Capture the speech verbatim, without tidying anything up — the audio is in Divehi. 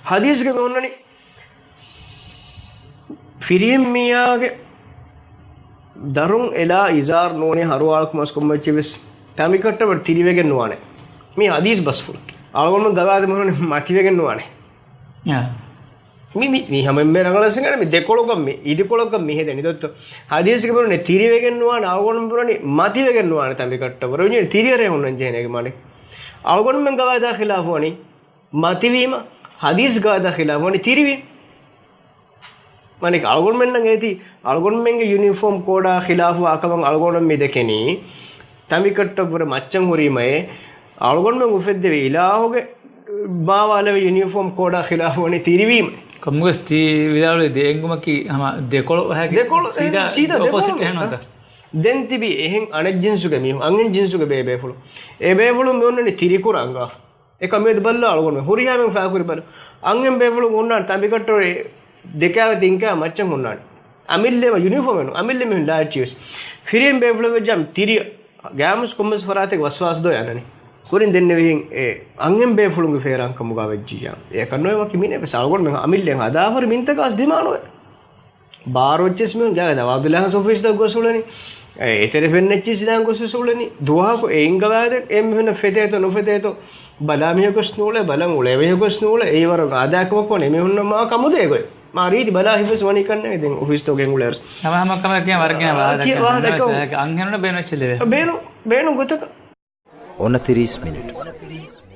ޙަދީޘްގަ މި ހުންނަނީ، ފިރިހެން މީހާގެ ދަރުން އެލާ އިޒާރު ނޫނީ ހަރުވާޅަކު މަސް ކޮންމެ އެއްޗެއް ވެސް ތަނބިކަށްޓަށް ވަރަށް ތިރިވެގެން ނުވާނެ. މީ ޙަދީޘް ބަސްފުޅު. އަޅުގަނޑުމެން ގަވާއިދު މި ހުންނަނީ މަތިވެގެން ނުވާނެ. އާ. މި، މި، މި ހަމަ އެންމެ ރަނގަޅަށް ސިނގަނެ މި ދެކޮޅަކަށް މި، އިދިކޮޅަކަށް މި ހެދެނީ ދޮއްތޯ. ޙަދީޘްގަ ބުނަނީ ތިރިވެގެން ނުވާނެ، އަޅުގަނޑު ބުނަނީ މަތިވެގެން ނުވާނެ ތަނބިކަށްޓަށް ވަރަށް. ތިރިއަރޭ ހުންނަން ޖެހޭނެ މާނަ. އަޅުގަނޑުމެން ގަވާއިދާ ޚިލާފު ވަނީ މަތިވީމަ، ޙަދީޘް ގަވާއިދާ ޚިލާފު ވަނީ ތިރިވީ. މާނަ އަޅުގަނޑުމެންނަށް އޭތި، އަޅުގަނޑުމެންގެ ޔުނީފޯމް ކޯޑާ ޚިލާފުވާ ކަމަށް އަޅުގަނޑު މި ދެކެނީ، ތަނބިކަށްޓަށް ވުރެ މައްޗަށް ހުރީމައޭ، އަޅުގަނޑުމެން އުފެއްދެވި އިލާހުގެ މާވާލެވި ޔުނީފޯމް ކޯޑާ ޚިލާފު ވަނީ ތިރިވީމަ. ކޮންމެސް ތި ވިދާޅުވި ދެ އެނގުމަކީ ހަމަ ދެކޮޅު ހައިގެ ދެކޮޅު، ސީދާ ސީދާ އޮޕޮޒިޓް ދެކޮޅު. އެހެން ނޫންތަ؟ ދެން ތިބި އެހެން އަނެއް ޖިންސުގެ މީހުން، އަންހެން ޖިންސުގެ ބޭބޭފުޅު. އެ ބޭފުޅުން މި އޮންނަނީ ތިރިކުރަނގާ. އެކަމޭދު ބައްލަ އަޅުގަނޑު ހުރިހާމެން ފާކުރި ބަލަ. އަންހެން ބޭފުޅުން އޮންނާނެ ތަނބިކަށްޓަށް ދެކާވެ ތިންކާ މައްޗަށް ހުންނާނެ. އަމިއްލައިމަ ޔުނީފޯމެއް ނޫން. އަމިއްލަ މީހުން ލާއްޗިވެސް. ފިރިހެން ބޭފުޅެއް ވެއްޖާމަ ތިރި ގާމުސް ކޮންމެސް ފަރާތެއް ވަސްވާސް ދޯ އަންނަނީ. ކުރިން ދެންނެވިހެން އެ އަންހެން ބޭފުޅުންގެ ފޭރާން ކަމުގާ ވެއްޖިއްޔާ. އެ ކަންނޯއެ ވަކި މިނެ ވެސް އަޅުގަނޑުމެން އަމިއްލައިން ހަދާފަރި މިންތަކާސް ދިމާނުވެ. ބާރު އެއްޗެސް މީހުން ޖަގަ ދަވާދުލާހަސް އޮފީސްތައް ގޮސް އުޅެނީ. އެ އެތެރެ ފެންނަ އެއްޗެސް ނާން ގޮސް އުޅެނީ. ދުވަހަކު އެއިން ގަވާއިދެއް އެ މީހުންނަށް ފެތޭތޯ ނުފެތޭތޯ ބަލާ މީހަކު ވެސް ނޫޅޭ، ބަލަން އުޅޭ މީހަކު ވެސް ނޫޅޭ. އެއީ ވަރަށް އާދައިގެ ކަމަކު ނޫނޭ. މީހުންނަށް މާ ކަމުދޭ ގޮތް. މާ ރީތި ބަލާ ހިފެސް ވަނީ ކަންނޭނގެ ދެން އޮފީސްތަކުގެ އެނގުޅޭ ވެސް. ހަމަ ހަމަ ކަމެއް ކިޔާ ވަރަށް ގިނަ ވާހަކަ ވާހަކަ އެއްކަމެއް ވެސް އަންހެނުންނަށް ބޭނުން އެއްޗެއް ލިބޭ. ބޭނުން، ބޭނުން ގޮތަކަށް. އޮނަތިރީސް މިނިޓް.